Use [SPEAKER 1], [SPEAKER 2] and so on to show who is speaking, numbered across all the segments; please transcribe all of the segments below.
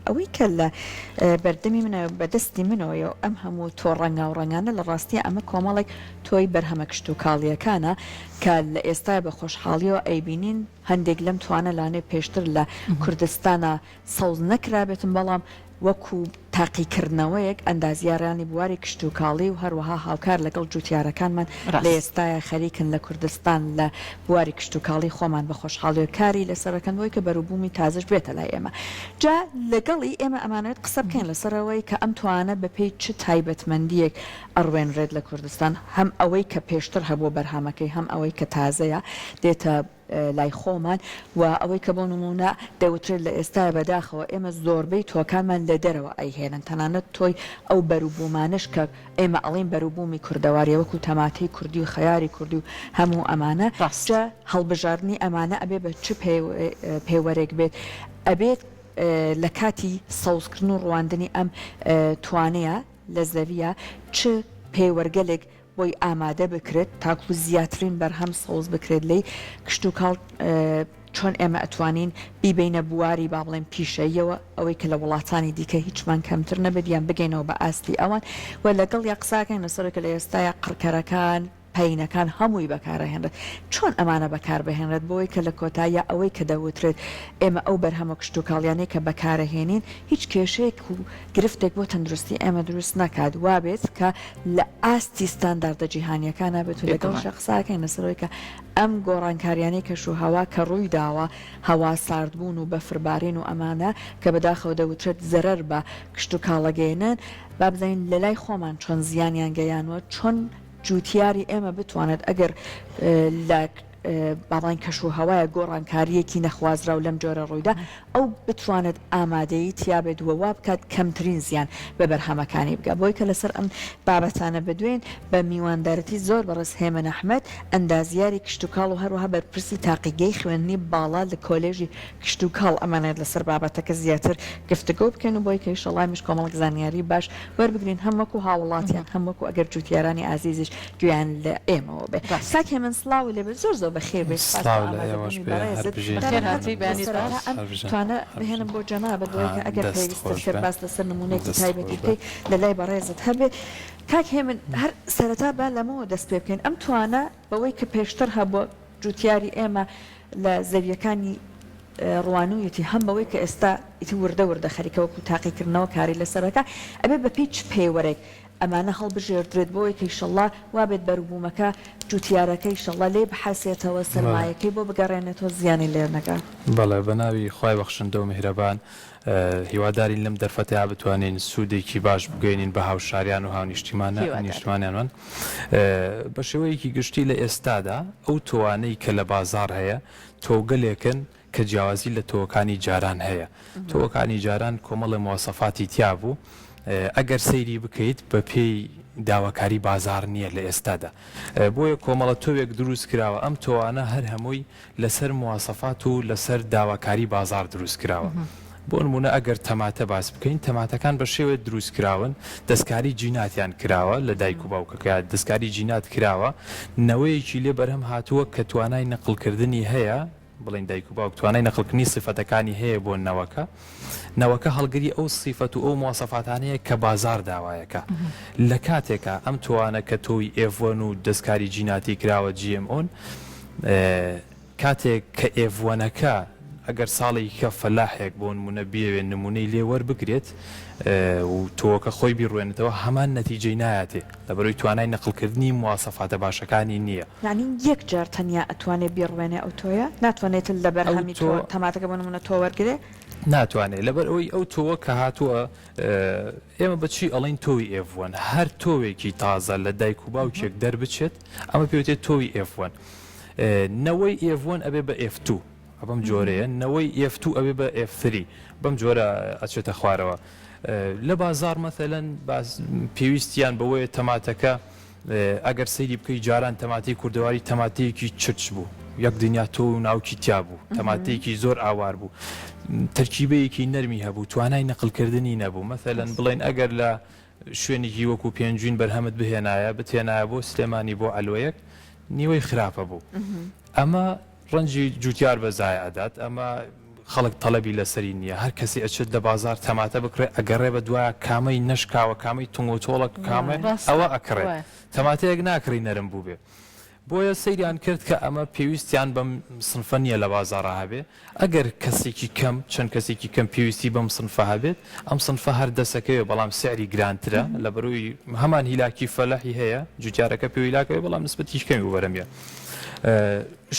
[SPEAKER 1] ئەوەی کە لە بەردەمی منە بە دەستی منەوەیە و ئەم هەموو تۆ ڕەنگاو ڕەنگانە لە ڕاستیا ئەمە کۆمەڵێک تۆی بەرهەمە کشتوکاڵییەکانە کە لە ئێستایا بە خۆشحاڵییەوە ئەیبینین هەندێک لەم توانە لانێ پێشتر لە کوردستانا سەوز نەکرابێتن بەڵام وەکو تاقیکردنەوەیەک ئەندازیارانی بواری کشتوکاڵی و هەروەها هاوکار لەگەڵ جوتیارەکانمان لە ئێستایا خەریکن لە کوردستان لە بواری کشتوکاڵی خۆمان بە خۆشحاڵیەوە کاری لەسەر ئەکەن بۆی کە بەروبوومی تازەش بێتە لای ئێمە جا لەگەڵی ئێمە ئەمانەوێت قسە بکەین لەسەر ئەوەی کە ئەم توانە بەپێی چ تایبەتمەندیەک ئەڕوێنرێت لە کوردستان هەم ئەوەی کە پێشتر هەبووە بەرهەمەکەی هەم ئەوەی کە تازەیە دێتە لای خۆمان و ئەوەی کە بۆ نموونە دەوترێت لە ئێستایا بەداخەوە ئێمە زۆربەی تۆکانمان لە دەرەوە ئەیهێنن تەنانەت تۆی ئەو بەروبوومانەش کە ئێمە ئەڵێین بەروبوومی کوردەواریە وەکو تەماتەی کوردی و خەیاری کوردی و هەموو ئەمانە
[SPEAKER 2] ڕاست.
[SPEAKER 1] جا هەڵبژاردنی ئەمانە ئەبێ بە چ پێوەرێک بێت ئەبێت لە کاتی سەوزکردن و ڕواندنی ئەم توانەیە لە زەویە چ پێوەرگەلێک بۆی ئامادە بکرێت تاکو زیاترین بەرهەم سەوز بکرێت لێی، کشتوکاڵ چۆن ئێمە ئەتوانین بیبەینە بواری با بڵێین پیشەییەوە ئەوەی کە لە وڵاتانی دیکە هیچمان کەمتر نەبێت یان بگەینەوە بە ئاستی ئەوان و لەگەڵیا قسەکەین لەسەر کە لە ئێستایا قڕکەرەکان پەینەکان هەمووی بەکارئەهێنرێت چۆن ئەمانە بەکاربهێنرێت بۆی کە لە کۆتاییا ئەوەی کە دەوترێت ئێمە ئەو بەرهەمە کشتوکاڵیانەی کە بەکارەهێنین هیچ کێشەیەک و گرفتێک بۆ تەندروستی ئێمە دروست نەکات، وابێت کە لە ئاستی ستانداردە جیهانییەکانا بێت و لەگەڵ
[SPEAKER 2] بێگومان.
[SPEAKER 1] قسەکەین لەسەر ئەوەی کە ئەم گۆڕانکاریانەی کەش و هەوا کە ڕووی داوە، هەوا ساردبوون و بەفربارین و ئەمانە کە بەداخەوە دەوترێت زەرەر بە کشتوکاڵ ئەگەیەنن، با بزانین لەلای خۆمان چۆن زیانیان گەیانووە، چۆن جووتیاری ئێمە بتوانێت ئەگەر لە با بڵێین کەش و هەوایە گۆڕانکارییەکی نەخوازراو لەم جۆرە ڕوویدا، ئەو بتوانێت ئامادەیی تیابێت و وا بکات کەمترین زیان بە بەرهەمەکانی بگات. بۆی کە لەسەر ئەم بابەتانە بدوێین بە میواندارەتی زۆر بەڕێز هێمن ئەحمەد، ئەندازیاری کشتوکاڵ و هەروەها بەرپرسی تاقیگەی خوێندنی باڵا لە کۆلێژی کشتوکاڵ ئەمانەوێت لەسەر بابەتەکە زیاتر گفتگۆ بکەین و بۆی کە ئیشەڵا ئێمەش کۆمەڵێک زانیاری باش وەربگرین هەم وەکو هاوڵاتیان هەم وەکو ئەگەر جوتیارانی ئازیزیش گوێیان لە ئێمەوە بێ.
[SPEAKER 2] ڕاست.
[SPEAKER 1] کاک هێمن سڵاوو لێ بێت زۆر زۆر بەخێر بێیت سوپاس بۆ
[SPEAKER 3] سڵاو لە ئێوەش
[SPEAKER 1] ئامادەبوونی
[SPEAKER 3] بێ هەر
[SPEAKER 1] بەڕێزت.
[SPEAKER 3] بژین
[SPEAKER 2] بەخێر
[SPEAKER 1] با من
[SPEAKER 2] هاتووی بەیانیت
[SPEAKER 1] سەرەتا
[SPEAKER 2] باش.
[SPEAKER 1] ئەم
[SPEAKER 3] هەر بژین
[SPEAKER 1] توانە
[SPEAKER 3] هەر
[SPEAKER 1] بهێنم
[SPEAKER 3] بژین
[SPEAKER 1] بۆ جەنابت بۆی کە ئەگەر
[SPEAKER 3] دەست
[SPEAKER 1] پێویستت
[SPEAKER 3] خۆش
[SPEAKER 1] کرد
[SPEAKER 3] بێ
[SPEAKER 1] باس لەسەر نموونەیەکی
[SPEAKER 3] دەست
[SPEAKER 1] تایبەتی
[SPEAKER 3] خۆش بێ.
[SPEAKER 1] بکەی لە لای بەڕێزت هەبێ. کاک هێمن هەر سەرەتا با لەمەوە دەست پێ بکەین ئەم توانە بەوەی کە پێشتر هەبووە جوتیاری ئێمە لە زەویەکانی ڕوانویەتی هەم بەوەی کە ئێستا ئیتر وردە وردە خەریکە وەکو تاقیکردنەوە کاری لەسەر ئەکا ئەبێ بەپێی چ پێوەرێک ئەمانە هەڵبژێردرێت بۆوەی کە ئیشەڵا وابێت بەروبوومەکە جوتیارەکە ئیشەڵا لێی بحەسێتەوە
[SPEAKER 3] بەڵێ.
[SPEAKER 1] سەرمایەکەی بۆ بگەڕێنێتەوە زیانی لێ نەگا.
[SPEAKER 3] بەڵێ بەناوی خوای بەخشندە و میهرەبان هیوادارین لەم دەرفەتەیا بتوانین سوودێکی باش بگەینین بە هاوشاریان و
[SPEAKER 2] هیوادارین.
[SPEAKER 3] هاونیشتیمانیانمان بە شێوەیەکی گشتی لە ئێستادا ئەو تۆوانەی کە لە بازاڕ هەیە تۆوگەلێکن کە جیاوازی لە تۆوەکانی جاران هەیە تۆوەکانی جاران کۆمەڵێ مواسەفاتی تیا بوو ئەگەر سەیری بکەیت بە پێی داواکاری بازاڕ نییە لە ئێستادا بۆیە کۆمەڵە تۆوێک دروست کراوە ئەم تۆوانە هەر هەمووی لەسەر مواسەفات و لەسەر داواکاری بازاڕ دروست کراوە. بۆ نموونە ئەگەر تەماتە باس بکەین، تەماتەکان بە شێوەیەک دروست کراون، دەستکاری جیناتیان کراوە لە دایک و باوکەکەیا دەستکاری جینات کراوە، نەوەیەکی لێ بەرهەم هاتووە کە توانای نەقڵکردنی هەیە، بڵێین دایک و باوک توانای نەقڵکردنی سیفەتەکانی هەیە بۆ نەوەکە، نەوەکە هەڵگری ئەو سیفەت و ئەو مواسەفاتانەیە کە بازاڕ داوایەکا. لە کاتێکا ئەم تۆوانە کە تۆوی F one و دەستکاری جیناتی کراوە GMO ن، کاتێک کە F one ەکە ئەگەر ساڵێکی کە فەلاحێک بۆ نمونە بیەوێت نمونەی لێ وەربگرێت و تۆوەکە خۆی بیڕوێنێتەوە هەمان نەتیجەی نایاتێ لەبەرئەوەی توانای نەقڵکردنی مواسەفاتە باشەکانی نییە.
[SPEAKER 1] یانی یەک جار تەنیا ئەتوانێ بیڕوێنێ ئەو تۆیە؟ ناتوانێت لە
[SPEAKER 3] ئەو
[SPEAKER 1] بەرهەمی
[SPEAKER 3] تۆ
[SPEAKER 1] تۆ تەماتەکە بۆ نمونە تۆ وەرگرێ؟
[SPEAKER 3] ناتوانێ لەبەر ئەوەی ئەو تۆوە کە هاتووە ئێمە بە چی ئەڵێین تۆوی F one؟ هەر تۆوێکی تازە لە دایک و باوکێک دەربچێت ئەمە پێوتێت تۆوی F one. نەوەی F one ئەبێ بە F two بەم جۆرەیە نەوەی F two ئەبێ بە F three بەم جۆرە ئەچێتە خوارەوە لە بازار مەثەلەن باس پێویستیان بەوەیە تەماتەکە ئەگەر سەیری بکەی جاران تەماتەی کوردەواری تەماتەیەکی چرچ بوو یەک دنیا تۆ و ناوکی تیا بوو تەماتەیەکی زۆر ئاوار بوو تەرکیبەیەکی نەرمی هەبوو توانای نەقلکردنی نەبوو مەثەلەن بڵێن ئەگەر لە شوێنێکی وەکو پێنجوین بەرهەمت بهێنایە بتهێنایە بۆ سلێمانی بۆ عەلوەیەک نیوەی خراپە بوو ئەمە ڕەنجی جوتیار بە زایە ئەدات ئەمە. خەڵک تەڵەبی لەسەری نییە هەر کەسی ئەچێت لە بازار تەماتە بکڕێ ئەگەڕێ بە دوایە کامەی نەشکاوە کامەی تونگ و تۆڵە کامە ئەوە ئەکڕێت تەماتەیەک ناکڕی نەرم بووبێ بۆیە سەیریان کرد کە ئەمە پێویستیان بەم سنفە نییە لە بازاڕا هەبێ، ئەگەر کەسێکی کەم، چەند کەسێکی کەم پێویستی بەم سنفە هەبێت، ئەم سنفە هەر دەسەکەوێ بەڵام سعری گرانترە، لەبەرئەوەی هەمان هیلاکی فەلەحی هەیە، جوتیارەکە پێوەی هیلاکەوێ بەڵام نسبەتیکی کەمی بۆ بەرهەمیە.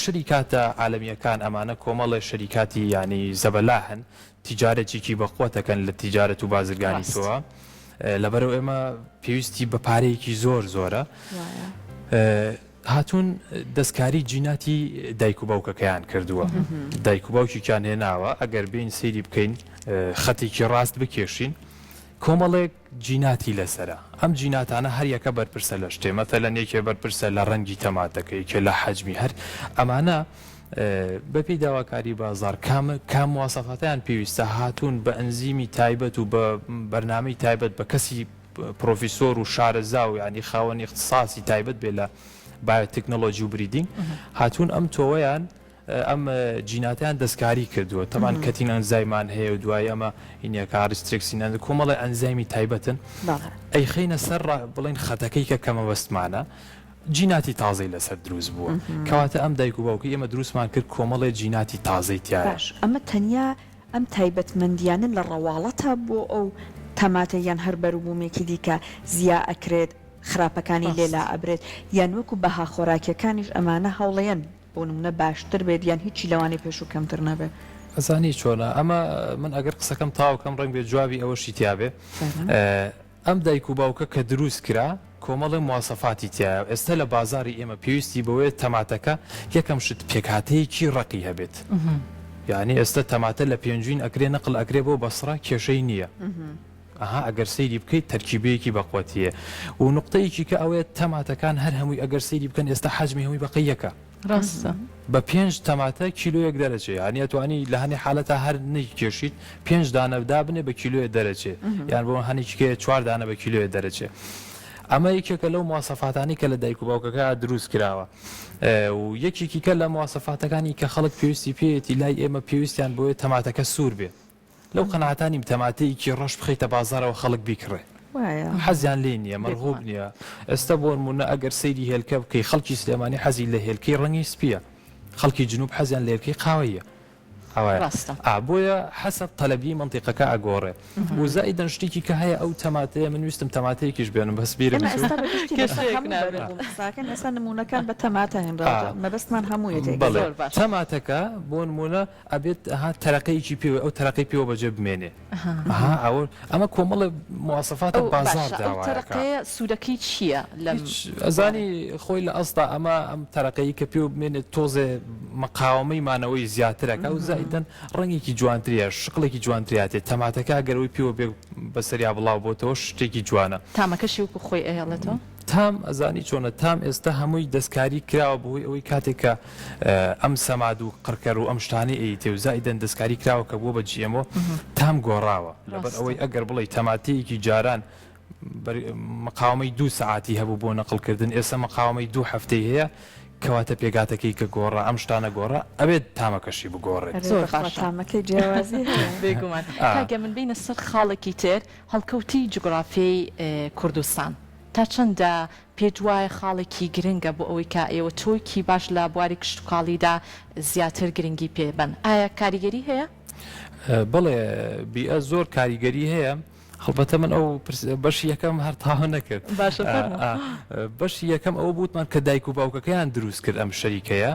[SPEAKER 3] شەریکاتە عالەمییەکان ئەمانە کۆمەڵێ شەریکاتی یانی زەبەلاحن، تیجارەتێکی بەقوەت ئەکەن لە تیجارەت و بازرگانی تۆوە لەبەرئەوە ئێمە پێویستی بە پارەیەکی زۆر زۆرە هاتوون دەستکاری جیناتی دایک و باوکەکەیان کردووە دایک و باوکیان هێناوە ئەگەر بین سەیری بکەین خەتێکی ڕاست بکێشین کۆمەڵێک جیناتی لەسەرە ئەم جیناتانە هەر یەکە بەرپرسە لە شتێ مەسەلەن یەکێ بەرپرسە لە ڕەنگی تەماتەکە یەکێ لە حەجمی هەر ئەمانە بەپێی داواکاری بازاڕ کام کام مواسەفاتیان پێویستە هاتوون بە ئەنزیمی تایبەت و بە بەرنامەی تایبەت بە کەسی پرۆفیسۆر و شارەزا و یعنی خاوەن ئیختساسی تایبەت بێ لە بایۆتەکنۆلۆژی و breeding هاتوون ئەم تۆوەیان ئەم جیناتیان دەستکاری کردووە تەبان cutting enzyme مان هەیە و دوای ئەمە هینەکە restriction کۆمەڵی ئەنزایمی تایبەتن ئەیخەینە سەر بڵێن خەتەکەی کە کەمەبەستمانە جیناتی تازەی لەسەر دروست بووە کەواتە ئەم دایک و باوکی ئێمە دروستمان کرد کۆمەڵێ جیناتی تازەی تایە.
[SPEAKER 1] باش ئەمە تەنیا ئەم تایبەتمەندیانە لە ڕەواڵەتە بۆ ئەو تەماتە یان هەر بەروبوومێکی دیکە زیا ئەکرێت خراپەکانی لێ
[SPEAKER 2] ڕاست.
[SPEAKER 1] لا ئەبرێت یان وەکو بەها خۆراکیەکانیش ئەمانە هەوڵەیەن بۆ نمونە باشتر بێت یان هیچی لەوانەی پێشوو کەمتر نەبێت؟
[SPEAKER 3] ئەزانی چۆنە ئەمە من ئەگەر قسەکەم تەواو کەم ڕەنگ بێ جوابی ئەوەشی تیابێ
[SPEAKER 1] فەرموو.
[SPEAKER 3] ئەم دایک و باوکە کە دروست کرا کۆمەڵێ مواسەفاتی تیایە و ئێستا لە بازاڕی ئێمە پێویستی بەوەیە تەماتەکە یەکەم شت پێکهاتەیەکی ڕەقی هەبێت یانی ئێستا تەماتە لە پێنجوین ئەکرێ نەقل ئەکرێ بۆ بەسڕە کێشەی نییە ئەها ئەگەر سەیری بکەیت تەرکیبەیەکی بەقوەتیە و نوقتەیەکی کە ئەوەیە تەماتەکان هەر هەمووی ئەگەر سەیری بکەن ئێستا حەجمی هەمووی بەقەی یەکە.
[SPEAKER 2] ڕاستە.
[SPEAKER 3] بە پێنج تەماتە کیلۆیەک دەرەچێ یانی ئەتوانی لە هەنێ حالەتا هەر نەیکێشیت پێنج دانە دابنێ بە کیلۆیە دەرەچێ یان بۆ هەنێکی کەیە چوار دانە بە کیلۆیە دەرەچێ ئەمە یەکێکە لەو مواسەفاتانەی کە لە دایک و باوکەکە دروست کراوە و یەکێکی کە لە مواسەفاتەکانی کە خەڵک پێویستی پێیەتی لای ئێمە پێویستیان بۆیە تەماتەکە سوور بێ لەو قەناعەتا نیم تەماتەیەکی ڕەش بخەیتە بازاڕەوە خەڵک بیکڕێ.
[SPEAKER 1] وایە.
[SPEAKER 3] حەزیان لێی نییە، مەرغوب
[SPEAKER 2] بێگومان.
[SPEAKER 3] نییە. ئێستا بۆ نموونە ئەگەر سەیری هێلکە بکەی خەڵکی سلێمانی حەزی لە هێلکەی ڕەنگی سپییە، خەڵکی جنوب حەزیان لە هێلکەی قاوەییە. ئاوایە.
[SPEAKER 2] ڕاستە.
[SPEAKER 3] ئا بۆیە حەسەب تەلەبی مەنتیقەکە ئەگۆڕێ. و زائیدەن شتێکی کە هەیە ئەو تەماتەیە من ویستم تەماتەیەکیش بێنم بەس بیرم
[SPEAKER 1] ئێمە
[SPEAKER 3] چوو.
[SPEAKER 1] ئێستا بە گشتی لەسەر
[SPEAKER 2] کێشەیەک
[SPEAKER 1] هەموو
[SPEAKER 2] نابێ.
[SPEAKER 1] بەروبووم قساکەین ئێستا نموونەکان بە تەماتە هێنراوەتەوە
[SPEAKER 3] ئا.
[SPEAKER 1] مەبەستمان هەموویە تێگەیشتین.
[SPEAKER 3] بەڵێ.
[SPEAKER 2] زۆر باشە.
[SPEAKER 3] تەماتەکە بۆ نموونە ئەبێت ها تەرەقەیەکی پێوە ئەو تەرەقەی پێوە بەجێ بمێنێ ها ئەوە ئەمە کۆمەڵێ مواسەفاتە
[SPEAKER 2] ئەو
[SPEAKER 3] بازاڕ
[SPEAKER 2] باشە ئەو
[SPEAKER 3] داوایەکە.
[SPEAKER 2] تەرەقەیە سوورەکەی چییە لەم
[SPEAKER 3] هیچ ئەزانی خۆی لە ئەسڵا ئەمە ئەم تەرەقەی کە پێوە بمێنێت تۆزێ مقاوەمەی مانەوەی زیاترەکە و زائیدەن ڕەنگێکی جوانتریە شکڵێکی جوانتریاتێ تەماتەکە ئەگەر ئەوی پێوە بێ بەسەریا بڵاو بۆتەوە شتێکی جوانە.
[SPEAKER 2] تامەکەشی وەکو خۆی ئەهێڵێتەوە؟
[SPEAKER 3] تام ئەزانی چۆنە تام ئێستا هەمووی دەستکاری کراوە بەهۆی ئەوەی کاتێک کە ئەم سەماد و قڕکەر و ئەم شتانەی ئەیتێ و زائیدەن دەستکاری کراوە کە بووە بە GMO تام گۆڕاوە لەبەر ئەوەی ئەگەر بڵێی تەماتەیەکی جاران مقاومەی دوو سەعاتی هەبوو بۆ نەقڵکردن ئێستا مقاومەی دوو هەفتەی هەیە کەواتە پێکهاتەکەی کە گۆڕا ئەم شتانە گۆڕا ئەبێت تامەکەشی بگۆڕێت.
[SPEAKER 2] زۆر باشە
[SPEAKER 1] تامەکەی جیاوازی هەیە.
[SPEAKER 2] بێگومان کاک هێمن بێینە سەر خاڵێکی تر هەڵکەوتەی جوگرافیای کوردستان تا چەندە پێت وایە خاڵێکی گرنگە بۆ ئەوەی کە ئێوە تۆیکی باش لە بواری کشتوکاڵیدا زیاتر گرنگی پێ بەن ئایا کاریگەری هەیە؟
[SPEAKER 3] بەڵێ بیئە زۆر کاریگەری هەیە هەڵبەتە من ئەو بەشی یەکەم هەر تاوە نەکرد
[SPEAKER 2] باشە فەرموو.
[SPEAKER 3] بەشی یەکەم ئەوە بووتمان کە دایک و باوکەکەیان دروست کرد ئەم شەریکەیە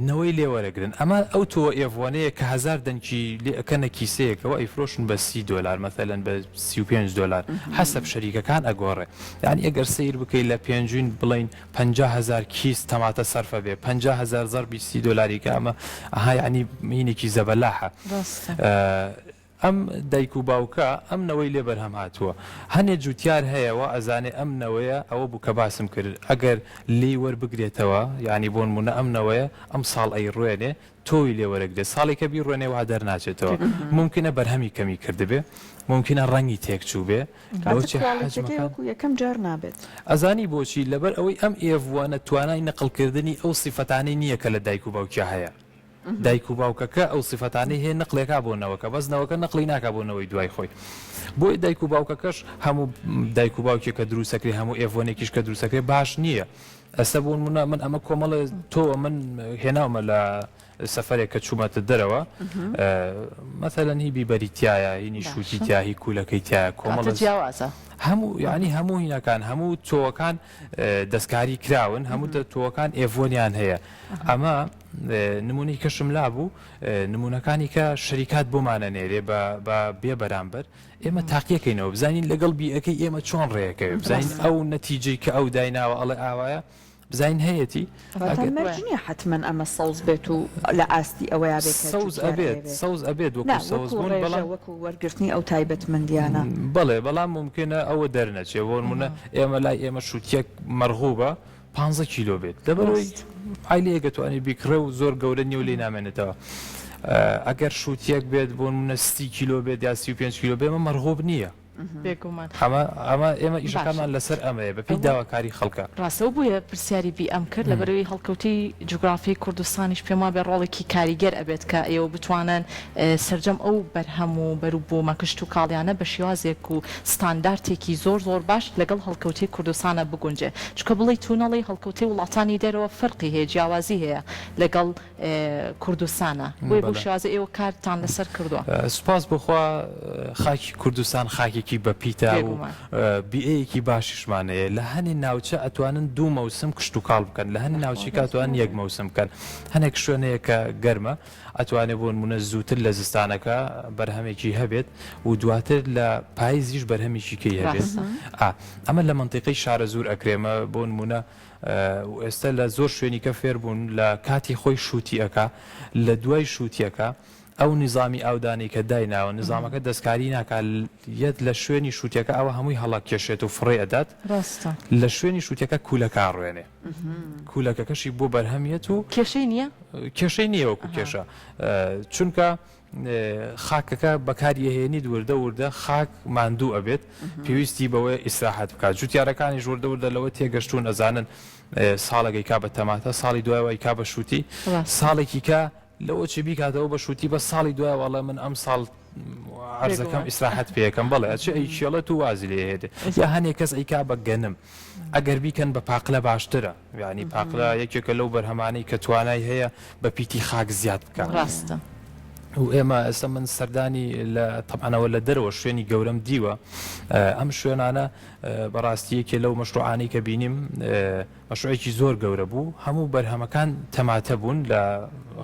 [SPEAKER 3] نەوەی لێوەرەگرن ئەمە ئەو تۆوە ئێڤۆنەیە کە هەزار دەنکی لێ ئەکەنە کیسەیەکەوە ئەیفرۆشن بە 30 دۆلار مەثەلەن بە 35 دۆلار حەسەب شەریکەکان ئەگۆڕێ یانی ئەگەر سەیر بکەی لە پێنجوین بڵێین 50 هەزار کیس تەماتە سەرفە بێ 50 هەزار زەربی 30 دۆلاری کە ئەمە ئەها یانی هینێکی زەبەلاحە
[SPEAKER 2] ڕاستە.
[SPEAKER 3] ئەم دایک و باوکە ئەم نەوەی لێ بەرهەم هاتووە. هەنێ جوتیار هەیە وا ئەزانێ ئەم نەوەیە ئەوە بوو کە باسم کرد ئەگەر لێی وەربگرێتەوە یانی بۆ نموونە ئەم نەوەیە ئەم ساڵ ئەیڕوێنێ تۆوی لێ وەرەگرێ ساڵی کە بیڕوێنێ وا دەرناچێتەوە مومکینە بەرهەمی کەمی کردبێ مومکینە ڕەنگی تێک چووبێ
[SPEAKER 1] کاتە
[SPEAKER 3] لەوەچێ
[SPEAKER 1] کواڵیتیەکەی
[SPEAKER 3] حەجمەکان
[SPEAKER 1] وەکو یەکەم جار نابێت.
[SPEAKER 3] ئەزانی بۆچی لەبەر ئەوەی ئەم ئێڤوەنە توانای نەقڵ کردنی ئەو سیفەتانەی نییە کە لە دایک و باوکیا هەیە. دایک و باوکەکە ئەو سیفەتانەی هەیە نەقلێکا بۆ نەوەکە بەس نەوەکە نەقلی ناکا بۆ نەوەی دوای خۆی بۆیە دایک و باوکەکەش هەموو دایک و باوکێک کە دروستەکرێ هەموو ئێڤۆنێکیش کە دروستەکرێ باش نییە ئەستا بۆ نمونە من ئەمە کۆمەڵێ تۆوە من هێناومە لە سەفەرێک کە چوومەتە دەرەوە مەسەلەن هی بیبەری تایە هینی شووتی تیا هی کوولەکەی تایە کۆمەڵە
[SPEAKER 2] جیاوازە
[SPEAKER 3] هەموو یعنی هەموو هینەکان هەموو تۆوەکان دەستکاری کراون هەموو تۆوەکان ئێڤۆنیان هەیە ئەمە نمونەی کەشم لابوو نمونەکانی کە شەریکات بۆمانە نێرێ بە بێ بەرامبەر ئێمە تاقیەکەینەوە بزانین لەگەڵ بیەکەی ئێمە چۆن ڕێەکەوێ بزانین ئەو نەتیجەی کە ئەو دایناوە ئەڵێ ئاوایە بزانین هەیەتی
[SPEAKER 1] واتە مەرج نییە حەتمەن ئەمە سەوز بێت و لە ئاستی ئەوەیا بێت کە
[SPEAKER 3] سەوز
[SPEAKER 1] جوتیار
[SPEAKER 3] ئەبێت
[SPEAKER 1] ئەیەوێت.
[SPEAKER 3] سەوز ئەبێت
[SPEAKER 1] نا
[SPEAKER 3] وەکو سەوز
[SPEAKER 1] وەکو
[SPEAKER 3] بوون
[SPEAKER 1] ڕێژە
[SPEAKER 3] بەڵام
[SPEAKER 1] وەکو وەرگرتنی ئەو تایبەتمەندیانە.
[SPEAKER 3] بەڵێ بەڵام مومکینە ئەوە دەرنەچێ بۆ نموونە ئێمە لای ئێمە شووتیەک مەرغوبە پانزە کیلۆ بێت لەبەرئەوەی
[SPEAKER 1] ڕاست.
[SPEAKER 3] عایلەیەک ئەتوانێ بیکڕێ و زۆر گەورە نییە و لێی نامێنێتەوە ئەگەر شووتیەک بێت بۆ نموونە 30 کیلۆ بێت یا 35 کیلۆ بێ ئەمە مەرغوب نییە.
[SPEAKER 2] بێگومان.
[SPEAKER 3] ئەمە ئەمە ئێمە
[SPEAKER 2] باشە.
[SPEAKER 3] ئیشەکانمان لەسەر ئەمەیە بەپێی
[SPEAKER 2] ئەوە
[SPEAKER 3] داواکاری خەڵکە.
[SPEAKER 2] ڕاستە و بۆیە پرسیاری بی ئەم کرد لەبەرئەوەی هەڵکەوتەی جوگرافیای کوردستانیش پێم وابێ ڕۆڵێکی کاریگەر ئەبێت کە ئێوە بتوانن سەرجەم ئەو بەرهەم و بەروبوومە کشتوکاڵیانە بە شێوازێک و ستاندارتێکی زۆر زۆر باش لەگەڵ هەڵکەوتەی کوردستانا بگونجێ چونکە بڵێی تو نەڵێی هەڵکەوتەی وڵاتانی دەرەوە فەرقی هەیە جیاوازی هەیە لەگەڵ کوردستانە بۆیە بەو
[SPEAKER 3] بەڵێ.
[SPEAKER 2] شێوازە ئێوە کارتان لەسەر کردووە.
[SPEAKER 3] سوپاس بۆ خوا خاکی کوردستان خاکێکی بەپیتە و
[SPEAKER 2] بێگومان.
[SPEAKER 3] بیئەیەکی باشیشمان هەیە لە هەنێ ناوچە ئەتوانن دوو مەوسم کشتوکاڵ بکەن لە هەنێ
[SPEAKER 2] بەخوا
[SPEAKER 3] ناوچیکە
[SPEAKER 2] ڕاستە.
[SPEAKER 3] ئەتوانن یەک مەوسم بکەن هەنێک شوێن هەیە کە گەرمە ئەتوانێ بۆ نمونە زووتر لە زستانەکە بەرهەمێکی هەبێت و دواتر لە پایزیش بەرهەمێکی کەی هەبێت
[SPEAKER 2] ڕاستە.
[SPEAKER 3] ئا ئەمە لە مەنتیقەی شارەزوور ئەکرێ مە بۆ نمونە و ئێستا لە زۆر شوێنی کە فێر بوون لە کاتی خۆی شووتی ئەکا لە دوای شووتیەکە ئەو نیزامی ئاودانەی کە دایناوە نیزامەکە دەستکاری ناکا یەت لە شوێنی شووتیەکە ئەوە هەمووی هەڵەکێشێت و فڕێ ئەدات
[SPEAKER 2] ڕاستە.
[SPEAKER 3] لە شوێنی شووتیەکە کوولەکە ئەڕوێنێ کوولەکەکەشی بۆ بەرهەم یەت و
[SPEAKER 2] کێشەی نییە؟
[SPEAKER 3] کێشەی نییە وەکوو کێشە چونکە خاکەکە بەکاری ئەهێنیت وردە وردە خاک ماندوو ئەبێت پێویستی بەوەیە ئیسراحەت بکات جوتیارەکانیش وردە وردە لەوە تێگەشتوون ئەزانن ساڵێک ئەیکا بە تەماتە ساڵی دوایەوە ئەیکا بە شووتی ساڵێکی کە لەوە چی بیکاتەوە بە شووتی بە ساڵی دوایەوە ئەڵێ من ئەم ساڵ عەرزەکەم ئیسراحەت پێەکەم بەڵێ ئەچێ ئەیکێڵێت و وازی لێ هێنێ یا هەنێک کەس ئەیکا بە گەنم ئەگەر بیکەن بە پاقلە باشترە یانی پاقلە یەکێکە لەو بەرهەمانەی کە توانای هەیە بە پیتی خاک زیاد بکات.
[SPEAKER 2] ڕاستە.
[SPEAKER 3] و ئێمە ئێستا من سەردانی لە تەبعەن ئەوە لە دەرەوە شوێنی گەورەم دیوە ئەم شوێنانە بەڕاستی یەکێ لەو مەشروعانەی کە بینیم مەشروعێکی زۆر گەورە بوو هەموو بەرهەمەکان تەماتە بوون لە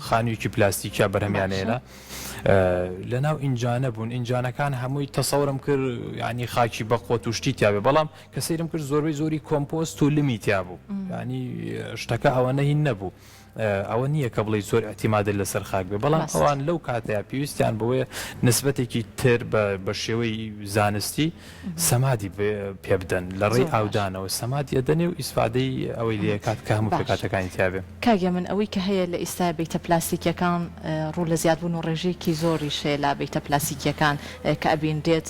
[SPEAKER 3] خانوویەکی پلاستیکیا بەرهەمیان
[SPEAKER 2] باشە.
[SPEAKER 3] هێنا لە ناو ئینجانە بوون ئینجانەکان هەمووی تەسەورم کرد یانی خاکی بەقوەت و شتی تیاێ بەڵام کە سەیرم کرد زۆربەی زۆری کۆمپۆست و لمی تیا بوو یانی شتەکە ئەوەنە هین نەبوو ئەوە نییە کە بڵێی زۆر ئیعتیمادت لەسەر خاک بێ بەڵام ئەوان لەو کاتەیا پێویستیان بەوەیە نسبەتێکی تر بە شێوەی زانستی سەمادی پێ بدەن لە ڕێی ئاودانەوە سەمادی ئەدەنێ و ئیسفادەی ئەوەی لێ کات کە هەموو پێکهاتەکانی تیا بێ.
[SPEAKER 2] کاک هێمن ئەوەی کە هەیە لە ئیستایا بەیتە پلاستیکیەکان ڕوو لە زیادبوون و ڕێژەیەکی زۆریش هەیە لە بەیتە پلاستیکیەکان کە ئەبینرێت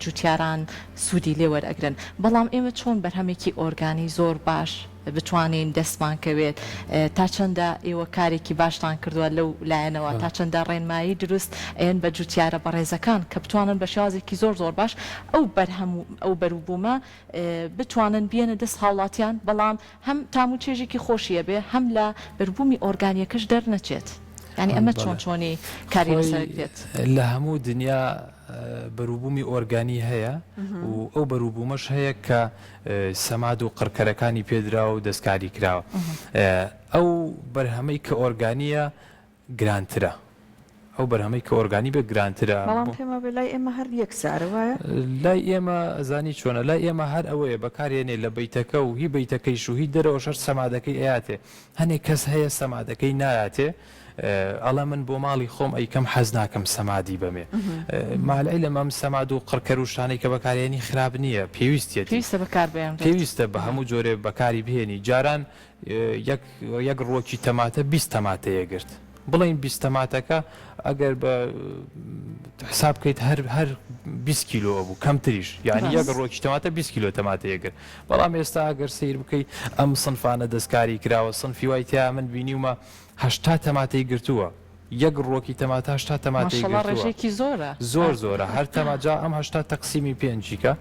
[SPEAKER 2] جوتیاران سوودی لێ وەرئەگرن بەڵام ئێمە چۆن بەرهەمێکی ئۆرگانی زۆر باش بتوانین دەستمان کەوێت تا چەندە ئێوە کارێکی باشتان کردووە لەو لایەنەوە تا چەندە ڕێنمایی دروست ئەیەن بە جوتیارە بەڕێزەکان کە بتوانن بە شێوازێکی زۆر زۆر باش ئەو بەرهەم و ئەو بەروبوومە بتوانن بیەنە دەست هاوڵاتیان بەڵام هەم تام و چێژێکی خۆشی هەبێ هەم لە بەروبوومی ئۆرگانیەکەش دەرنەچێت یانی ئەمە چۆن چۆنی کاری لەسەر ئەکرێت؟
[SPEAKER 3] لە هەموو دنیا بەروبوومی ئۆرگانی هەیە و ئەو بەروبوومەش هەیە کە سەماد و قڕکەرەکانی پێدراوە و دەستکاری کراوە. ئەو بەرهەمەی کە ئۆرگانییە گرانترە. ئەو بەرهەمەی کە ئۆرگانی بێت گرانترە.
[SPEAKER 1] بەڵام پێم وابێ لای ئێمە هەر یەک سعرە وایە؟
[SPEAKER 3] لای ئێمە ئەزانی چۆنە لای ئێمە هەر ئەوەیە بەکارێنێ لە بەیتەکە و هی بەیتەکەیش و هی دەرەوەش هەر سەمادەکەی ئەیاتێ. هەنێک کەس هەیە سەمادەکەی نایاتێ ئەڵێ من بۆ ماڵی خۆم ئەیکەم حەز ناکەم سەمادی بەمێ. مع العلم ئەم سەماد و قڕکەر و شتانەی کە بەکارێنی خراپ نییە پێویستیەتی.
[SPEAKER 2] پێویستە بەکار بهێنرێت.
[SPEAKER 3] پێویستە بە هەموو جۆرێ بەکاری بهێنی. جاران یەک یەک ڕووەکی تەماتە 20 تەماتەیە گرت. بڵێین 20 تەماتەکە ئەگەر بە حساب بکەیت هەر هەر 20 کیلۆ ئەبوو کەمتریش یانی یەک ڕووەکی تەماتە 20 کیلۆ تەماتەیە گرت. بەڵام ئێستا ئەگەر سەیر بکەی ئەم سنفانە دەستکاری کراوە سنفی وای تیا من بینیومە 80 تەماتەی گرتووە. یەک ڕووەکی تەماتە 80 تەماتەی
[SPEAKER 2] ماشەڵا
[SPEAKER 3] گرتووە.
[SPEAKER 2] ڕێژەیەکی زۆرە.
[SPEAKER 3] زۆر زۆرە هەر تەما جا ئەم 80 تەقسیمی پێنجی کە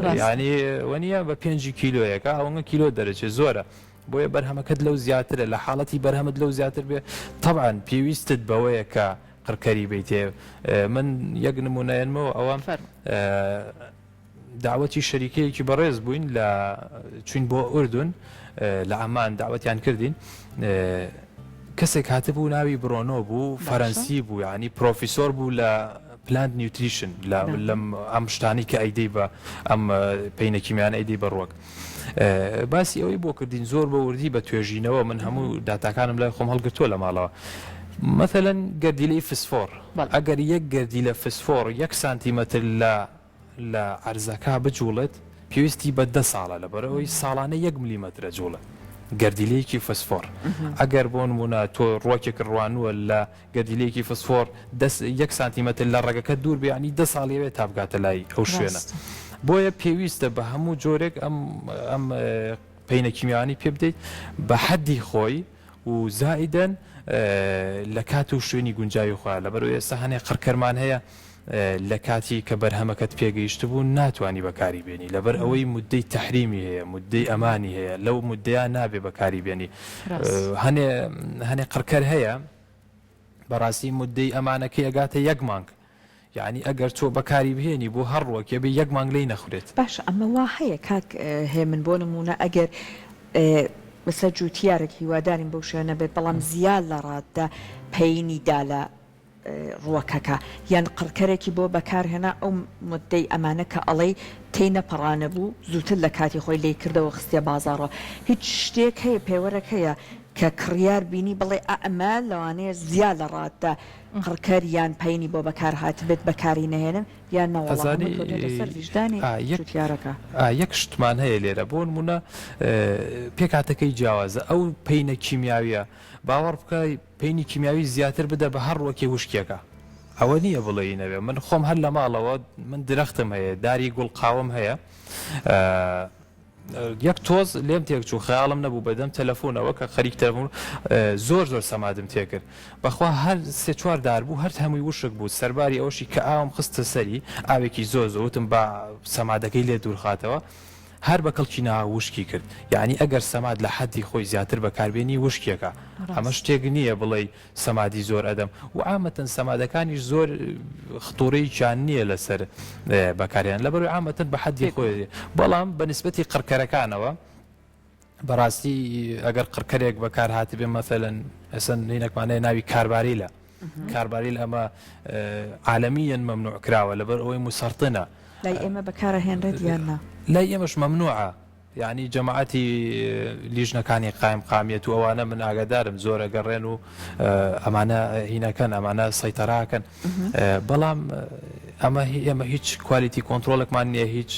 [SPEAKER 2] ڕاستە.
[SPEAKER 3] یانی وەنیە بە پێنجی کیلۆیەکە ئەوەنگە کیلۆ دەرەچێ زۆرە بۆیە بەرهەمەکەت لەو زیاترە لە حاڵەتی بەرهەمت لەو زیاتر بێ تەبعەن پێویستت بەوەیە کە قڕکەری بیتێ من یەک نمونەیەنمەوە ئەوە
[SPEAKER 2] فەرموو.
[SPEAKER 3] داوەتی شەریکەیەکی بەڕێز بووین لە چوین بۆ ئوردون لە عەمان داوەتیان کردین کەسێک هاتبوو ناوی برۆنۆ بوو فەرەنسی بوو یعنی پرۆفیسۆر بوو لە plant nutrition لەم ئەم شتانی کە ئەیدەی بە ئەم پەینە کیمیانە ئەیدەی بە ڕوەک باسی ئەوەی بۆ کردین زۆر بە وردی بە توێژینەوە من هەموو داتاکانم لای خۆم هەڵگرتووە لە ماڵەوە مەثلەن گەردیلەی فسفۆر ئەگەر یەک گەردیلە فسفۆر یەک سانتیمەتر لە لە عەرزەکە بجوڵێت پێویستی بە دە ساڵە لەبەرئەوەی ساڵانە یەک ملیمەترە جوڵە گەردیلەیەکی فسفۆڕ ئەگەر بۆ نمونە تۆ ڕوەکێک ڕوانووە لە گەردیلەیەکی فسفۆڕ دەست یەک سانتیمەتر لە ڕەگەکە دوور بێ ینی دە ساڵی ئەوێت تا بگاتە لای ئەو شوێنە بۆیە پێویستە بە هەموو جۆرێک ئەم ئەم پەینە کیمیاوانی پێ بدەیت بە حەدی خۆی و زائیدەن لە کات و شوێنی گونجاوی خۆیان لەبەرئەوەی ئێستا هەنێ قڕکەرمان هەیە لە کاتی کە بەرهەمەکەت پێگەیشتبوو ناتوانی بەکاری بێنی لەبەر ئەوەی مدەی تەحریمی هەیە مدەی ئەمانی هەیە لەو مدەیە نابێ بەکاری بێنی هەنێ هەنێ قڕکەر هەیە بەڕاستی مدەی ئەمانەکەی ئەگاتە یەک مانگ یەعنی ئەگەر تۆ بەکاری بهێنی بۆ هەر ڕوەکێ بێ یەک مانگ لێی نەخورێت.
[SPEAKER 1] باشە ئەمە وا هەیە کاک هێمن بۆ نموونە ئەگەر مەسەلەن جووتیارێک هیوادارین بەو شێوە نەبێت بەڵام زیاد لە ڕاددە پەینی دا لە ڕووەکەکە یان قڕکەرێکی بۆ بەکار هێنا ئەو مدەی ئەمانە کە ئەڵێی تێی نەپەڕانەبوو زووتر لە کاتی خۆی لێی کردەوە خستیە بازاڕەوە هیچ شتێک هەیە پێوەرێک هەیە کە کڕیار بینی بڵێ ئا ئەمە لەوانەیە زیاد لە ڕاددە قڕکەر یان پەینی بۆ بەکار هاتبێت بەکاری نەهێنم یان نا وەڵا
[SPEAKER 3] ئەزانی
[SPEAKER 1] هەمووی کەوتۆتە سەر ویژدانی
[SPEAKER 3] ئا یەک
[SPEAKER 1] جوتیارەکە.
[SPEAKER 3] ئا یەک شتمان هەیە لێرە بۆ نموونە پێکهاتەکەی جیاوازە ئەو پەینە کیمیاویە باوەڕ بکە پەینی کیمیاوی زیاتر بدە بە هەر ڕوەکێ وشکێکە ئەوە نییە بڵێی نەبێ من خۆم هەر لە ماڵەوە من درەختم هەیە داری گوڵ قاوەم هەیە یەک تۆز لێم تێکچوو خەیاڵم نەبوو بەدەم تەلەفۆنەوە کە خەریک تەلەفۆن زۆر زۆر سەمادم تێکرد بەخوا هەر سێ چوار دار بوو هەر هەمووی وشک بوو سەرباری ئەوەشی کە ئاوم خستە سەری ئاوێکی زۆر زۆر وتم با سەمادەکەی لێ دوورخاتەوە هەر بە کەڵکی نا وشکی کرد یعنی ئەگەر سەماد لە حەدی خۆی زیاتر بەکاربێنی وشکێکە ئەمە شتێک نییە بڵێی سەمادی زۆر ئەدەم و عامەتەن سەمادەکانیش زۆر خطوڕەیەکیان نییە لەسەر بەکارهێنان لەبەرئەوەی عامەتەن بە حەدی خۆی بەڵام بە نسبەتی قڕکەرەکانەوە بەڕاستی ئەگەر قڕکەرێک بەکار هاتبێ مەسەلەن ئێستا هینەکمان هەیە ناوی کارباریلە کارباریل ئەمە عالەمیەن مەمنوع کراوە لەبەر ئەوەی مسەرتنە
[SPEAKER 1] لای ئێمە بەکارەهێنرێت یان نا؟
[SPEAKER 3] لای ئێمەش مەمنوعە یانی جەماعەتی لیژنەکانی قایمقامیەت و ئەوانە من ئاگادارم زۆر ئەگەڕێن و ئەمانە هینەکەن ئەمانە سەیتەراکەن بەڵام ئەمە ئێمە هیچ quality control ێکمان نییە هیچ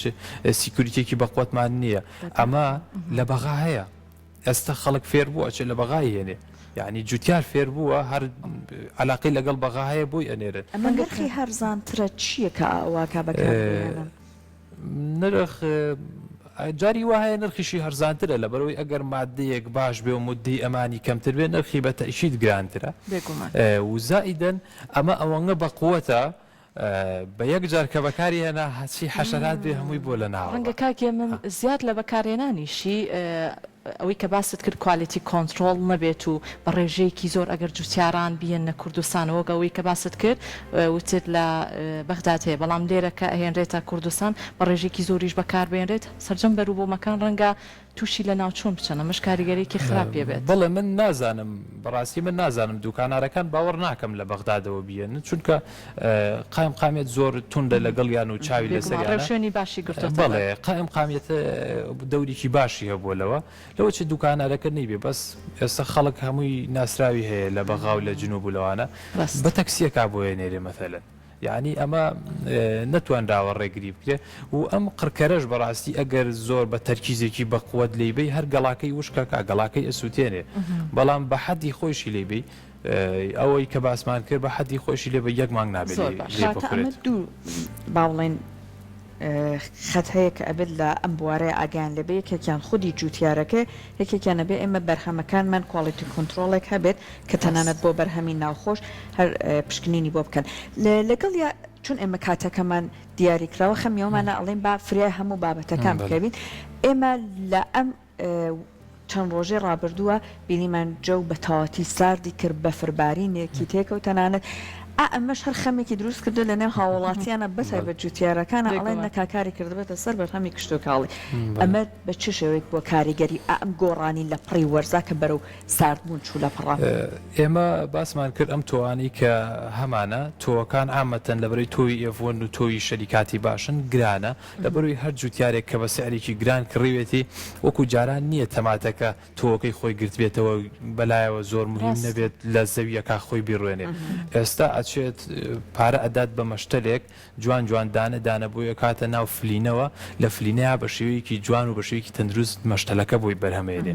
[SPEAKER 3] security ێکی بەقوتمان نییە ئەمە لە بەغا هەیە ئێستا خەڵک فێر بوو ئەچێت لە بەغای هێنێ یعنی جوتیار فێر بووە هەر علاقی لەگەڵ بەغا هەیە بۆی ئەنێرن
[SPEAKER 1] ئەمە نرخی هەرزانترە چییە کە ئاواکە بەکاربهێنن؟
[SPEAKER 3] نرخ جاری وا هەیە نرخیشی هەرزانترە لەبەرئەوەی ئەگەر ماددەیەک باش بێ و موددەی ئەمانی کەمتر بێ نرخی بە تەئکید گرانترە
[SPEAKER 2] بێگومان.
[SPEAKER 3] و زائیدەن ئەمە ئەوەنگە بە قوەتە بە یەک جار کە بەکاری هێنا هەرچی حەشەرات بێ هەمووی بۆ لەناوەبا.
[SPEAKER 2] ڕەنگە کاک هێمن زیاد لە بەکارهێنانیشی ئەوەی کە باست کرد quality control نەبێت و بە ڕێژەیەکی زۆر ئەگەر جوتیاران بیەننە کوردستان وەک ئەوەی کە باست کرد وتت لە بەغداد هەیە بەڵام لێرە کە ئەهێنرێتە کوردستان بە ڕێژەیەکی زۆریش بەکار بێنرێت سەرجەم بەروبوومەکان ڕەنگە تووشی لەناوچوون بچن ئەمەش کاریگەریەکی خراپی ئەبێت.
[SPEAKER 3] بەڵێ من نازانم بەڕاستی من نازانم دوکانارەکان باوەڕ ناکەم لە بەغدادەوە بیەنن چونکە قایمقامیەت زۆر توندە لەگەڵیان و چاوی
[SPEAKER 2] بێگومان
[SPEAKER 3] لەسەریانە.
[SPEAKER 2] ڕێوشوێنی باشی گرتۆتە بەر.
[SPEAKER 3] بەڵێ قائیمقامیەت دەوریکی باشی هەبووە لەوە لەوە چ دوکانارەکە نەیبێ بەس ئێستا خەڵک هەمووی ناسراوی هەیە لە بەغا و لە جنوب و لەوانە
[SPEAKER 2] ڕاستە.
[SPEAKER 3] بە تەکسیەکا بۆیە نێرێ مەسەلەن یانی ئەمە نەتوانراوە ڕێگری بکرێ و ئەم قڕکەرەش بەڕاستی ئەگەر زۆر بە تەرکیزێکی بەقوەت لێی بەی هەر گەڵاکەی وشکەکا گەڵاکەی ئەسوتێنێ بەڵام بە حەدی خۆیشی لێی بەی ئەوەی کە باسمان کرد بە حەدی خۆیشی لێ بە یەک مانگ نابێت
[SPEAKER 2] زۆر
[SPEAKER 3] لێ
[SPEAKER 2] باشە.
[SPEAKER 3] لێ
[SPEAKER 1] واتە ئەمە
[SPEAKER 3] بخورێت.
[SPEAKER 1] دوو با بڵێین. خەت هەیە کە ئەبێت لە ئەم بوارەیا ئاگایان لێ بێ، یەکێکیان خودی جووتیارەکەیە، یەکێکیان ئەبێ ئێمە بەرهەمەکانمان quality control ێک هەبێت کە تەنانەت بۆ بەرهەمی ناوخۆش هەر پشکنینی بۆ بکەن. لەگەڵیا چون ئێمە کاتەکەمان دیاری کراوە خەمی ئەوەمانە ئەڵێین با فریای هەموو بابەتەکان بکەوین. ئێمە لە ئەم چەند ڕۆژەی ڕابردووە بینیمان جەو بە تەواوەتی ساردی کرد، بەفر بارینێکی تێکەوت تەنانەت ئا ئەمەش هەر خەمێکی دروست کردووە لە نێو هاووڵاتیانە بە تایبەت جووتیارەکانە ئەڵێن نەکا کاری کردبێتە سەر بەرهەمی کشتوکاڵی ئەمە بە چ شێوەیەک بووە کاریگەری ئا ئەم گۆڕانی لە پڕی وەرزا کە بەرەو ساردبوون چوو لە پڕا؟
[SPEAKER 3] ئێمە باسمان کرد ئەم تۆوانەی کە هەمانە تۆوەکان عامەتەن لەبەرەی تۆوی ئێڤۆن و تۆوی شەریکاتی باشن گرانە لەبەروی هەر جوتیارێک کە بە سعرێکی گران کڕیوێتی وەکو جاران نییە تەماتەکە تۆوەکەی خۆی گرتبێتەوە بەلایەوە زۆر مهم نەبێت لە زەویەکە خۆی بیڕوێنێ ئێستا ئەچێت پارە ئەدات بە مەشتەلێک جوان جوان دانە دانە بۆی ئەکاتە ناو فلینەوە لە فلینەیا بە شێوەیەکی جوان و بە شێوەیەکی تەندروست مەشتەلەکە بۆی بەرهەمێنێ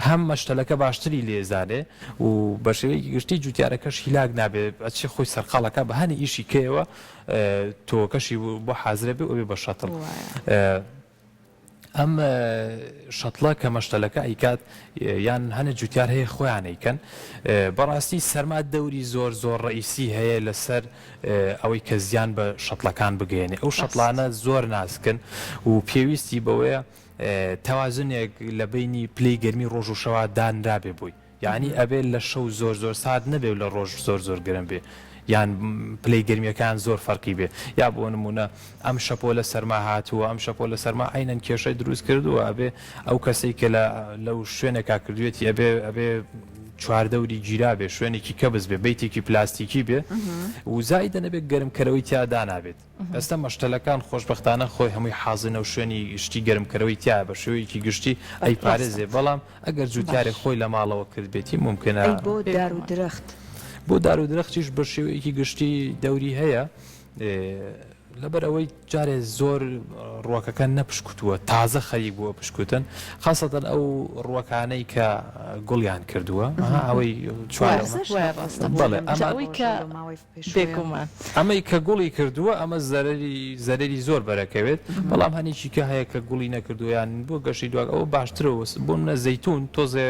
[SPEAKER 3] هەم مەشتەلەکە باشتری لێزانێ و بە شێوەیەکی گشتی جوتیارەکەش هیلاک نابێ ئەچێ خۆی سەرقاڵەکە بە هەنی ئیشی کەیەوە تۆوەکەشی بۆ حازرە بێ ئەبێ بە شەتڵ ئەم شەتڵە کە مەشتەلەکە ئەیکات یان هەنە جوتیار هەیە خۆیان ئەیکەن بەڕاستی سەرما دەوری زۆر زۆر ڕئیسی هەیە لەسەر ئەوەی کە زیان بە شەتڵەکان بگەێنێ ئەو شەتڵانە زۆر ناسکن و پێویستی بەوەیە تەوازنێک لە بینی پلەی گەرمی ڕۆژ و شەوا دانرابێ بۆی یانی ئەبێ لە شەو زۆر زۆر سارد نەبێ و لە ڕۆژ زۆر زۆر گەرم بێ یان پلەی گەرمیەکان زۆر فەرقی بێ یا بۆ نمونە ئەم شەپۆلە سەرما هاتووە ئەم شەپۆلە سەرما عەینەن کێشەی دروست کردووە ئەبێ ئەو کەسەی کە لە لەو شوێنێکا کردوێتی ئەبێ ئەبێ چواردەوری گیرا بێ شوێنێکی کەبس بێ بەیتێکی پلاستیکی بێ و زایدە نەبێ گەرمکەرەوەی تیا دانابێت. ئێستا مەشتەلەکان خۆشبەختانە خۆی هەمووی حازنە و شوێنی شتی گەرمکەرەوەی تیایە بە شێوەیەکی گشتی ئەیپارێزێ بەڵام ئەگەر جوتیارێک خۆی لە ماڵەوە کردبێتی مومکنە.
[SPEAKER 1] ئەی بۆ دار و درەخت؟
[SPEAKER 3] بۆ دار و درەختیش بە شێوەیەکی گشتی دەوری هەیە لەبەر ئەوەی جارێ زۆر ڕوەکەکە نەپشکوتووە تازە خەریک بووە پشکوتن خاسەتەن ئەو ڕوەکانەی کە گوڵیان کردووە ئەوەی چوار بەڵێ
[SPEAKER 2] ئەوەی کە بێگومان.
[SPEAKER 3] ئەمەی کە گوڵی کردووە ئەمە زەرەری زەرەری زۆر بەرەکەوێت بەڵام هەنێکی کە هەیە کە گوڵی نەکردووە یان بۆ گەشەی دواک ئەوە باشترە و بۆ منە زەیتون تۆزێ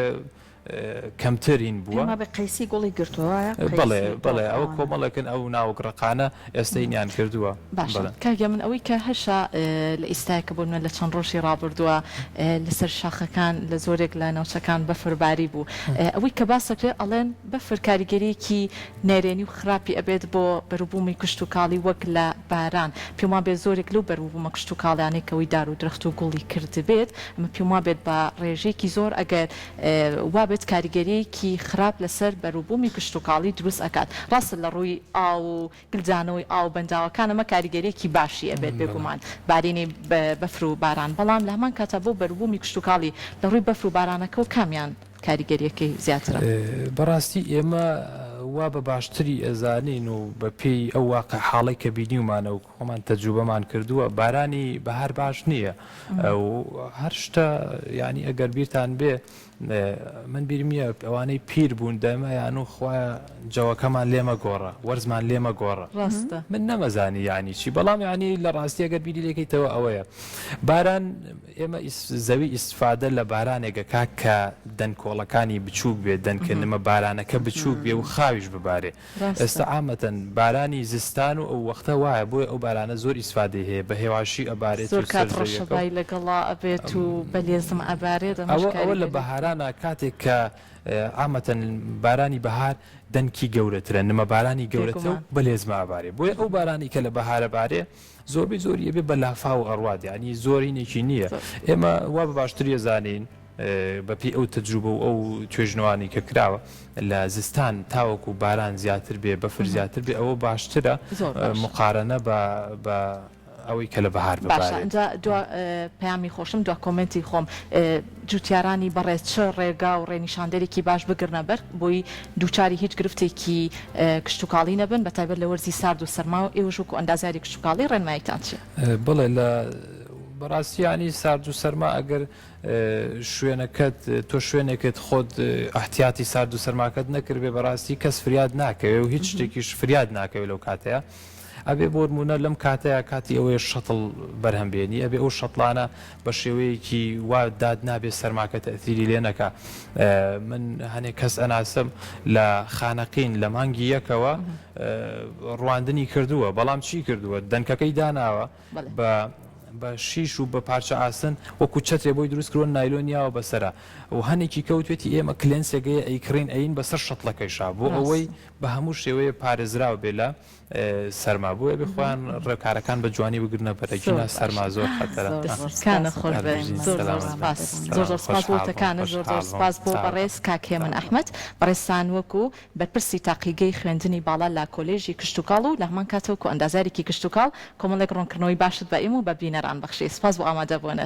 [SPEAKER 3] کەمترین بووە.
[SPEAKER 1] پێم وابێ قەیسی گوڵی گرتووە وایە؟
[SPEAKER 3] بەڵێ بەڵێ ئەوە کۆمەڵێکن ئەو ناوک ڕەقانە ئێستە ئینیان کردووە.
[SPEAKER 2] باشە کاک هێمن ئەوەی کە هەشە لە ئیستای کە بۆ نمونە لە چەند ڕۆژی ڕابردووە لەسەر شاخەکان لە زۆرێک لە ناوچەکان بەفر باری بوو ئەوەی کە باس دەکرێت ئەڵێن بەفر کاریگەریەکی نەرێنی و خراپی ئەبێت بۆ بەروبوومی کشتوکاڵی وەک لە باران پێم وابێت زۆرێک لەو بەروبوومە کشتوکاڵیانەی کە وەی دار و درەخت و گوڵی کردبێت ئەمە پێم وابێت بە ڕێژەیەکی زۆر ئەگەر وابێت کاریگەریەکی خراپ لەسەر بەروبوومی کشتوکاڵی دروست ئەکات ڕاستە لە ڕووی ئاو و گلدانەوەی ئاو و بەنداوەکان ئەمە کاریگەریەکی باشی ئەبێت بێگومان بارینی بەفر و باران بەڵام لە هەمان کاتا بۆ بەروبوومی کشتوکاڵی لە ڕووی بەفر و بارانەکەوە کامیان کاریگەریەکەی زیاترە؟
[SPEAKER 3] بەڕاستی ئێمە وا بە باشتری ئەزانین و بە پێی ئەو واقع حاڵەی کە بینیومانە و خۆمان تەجروبەمان کردووە بارانی بەهار باش نییە و هەر شتە یانی ئەگەر بیرتان بێ من بیرم نییە ئەوانەی پیر بوون دەمەیان و خوایە جەوەکەمان لێ مەگۆڕە وەرزمان لێ مەگۆڕە
[SPEAKER 2] ڕاستە
[SPEAKER 3] من نەمەزانی یانی چی بەڵام یانی لە ڕاستی ئەگەر بیری لێکەیتەوە ئەوەیە باران ئێمە زەوی ئیستفادە لە بارانێک ئەکا کە دەنکۆڵەکانی بچووک بێ دەنکە نمە بارانەکە بچووک بێ و خاویش ببارێ ئێستا عامەتەن بارانی زستان و ئەو وەختە وایە بۆیە ئەو بارانە زۆر ئیستفادەی هەیە بە هێواشی ئەبارێت
[SPEAKER 2] زۆر کات ڕەشەبای لەگەڵا ئەبێت و بە لێزم ئەبارێت ئەمەش
[SPEAKER 3] ئەوە ئەوە لە بەهارانا کاتێک کە عامەتەن بارانی بەهار دەنکی گەورەترە نمە بارانی گەورەترە و بە لێزمە ئەبارێ بۆیە ئەو بارانی کە لە بەهارە بارێ زۆربەی زۆری ئەبێ بە لافاو ئەڕوات یانی زۆرینێکی نییە ئێمە وا بە باشتری ئەزانین بە پێی ئەو تەجروبە و ئەو توێژنەوانی کە کراوە لە زستان تاوەکو باران زیاتر بێ بەفر زیاتر بێ ئەوە باشترە مقارنە بە بە ئەوەی کە لە بەهار
[SPEAKER 2] باشە ببارێت. ئینجا دوا پەیامی خۆشم دوا comment ی خۆم جوتیارانی بەڕێز چ ڕێگا و ڕێنیشاندەرێکی باش بگرنە بەر بۆی دووچاری هیچ گرفتێکی کشتوکاڵی نەبن بە تایبەت لە وەرزی سارد و سەرما و ئێوەش وەکو ئەندازیاری کشتوکاڵی ڕێنماییتان چیە؟
[SPEAKER 3] بەڵێ لە بەڕاستی یانی سارد و سەرما ئەگەر شوێنەکەت تۆ شوێنێکت خۆت ئەحتیاتی سارد و سەرماکەت نەکردبێ بەڕاستی کەس فریاد ناکەوێ و هیچ شتێکیش فریاد ناکەوێ لەو کاتەیە. ئەبێ بۆنموونە لەم کاتەیا کاتی ئەوەیە شەتڵ بەرهەم بێنی ئەبێ ئەو شەتڵانە بە شێوەیەکی وا دادنابێ سەرماکە تەئسیری لێ نەکا من هەنێ کەس ئەناسم لە خانەقین لە مانگی یەکەوە ڕواندنی کردووە بەڵام چی کردووە دەنکەکەی داناوە بە بە شیش و بە پارچە ئاسن وەکو چەترێ بۆی دروست کردووە نایلۆن یاوە بەسەرا و هەنێکی کەوتوێتی ئێمە کلێنسێگەیە ئەیکڕین ئەین بەسەر شەتڵەکەیشا بۆ ئەوەی بە هەموو شێوەیە پارێزراو بێ لە سەرما بۆیە بێ خۆیان ڕێکارەکان بە جوانی بگرنە بەر ئەگینا سەرما زۆر خەتەرە.
[SPEAKER 2] دەستەکانت خۆش بێ زۆر زۆر سپاس زۆر زۆر سپاس بۆ وتەکانت زۆر زۆر سپاس بۆ بەڕێز کاک هێمن ئەحمەد بەڕێزتان وەکو بەرپرسی تاقیگەی خوێندنی باڵا لە کۆلێژی کشتوکاڵ و لە هەمان کاتەوە کۆئەندازیارێکی کشتوکاڵ کۆمەڵێک ڕوونکردنەوەی باشت بە ئێمە و بە بینەران بەخشی سپاس بۆ ئامادەبوونت.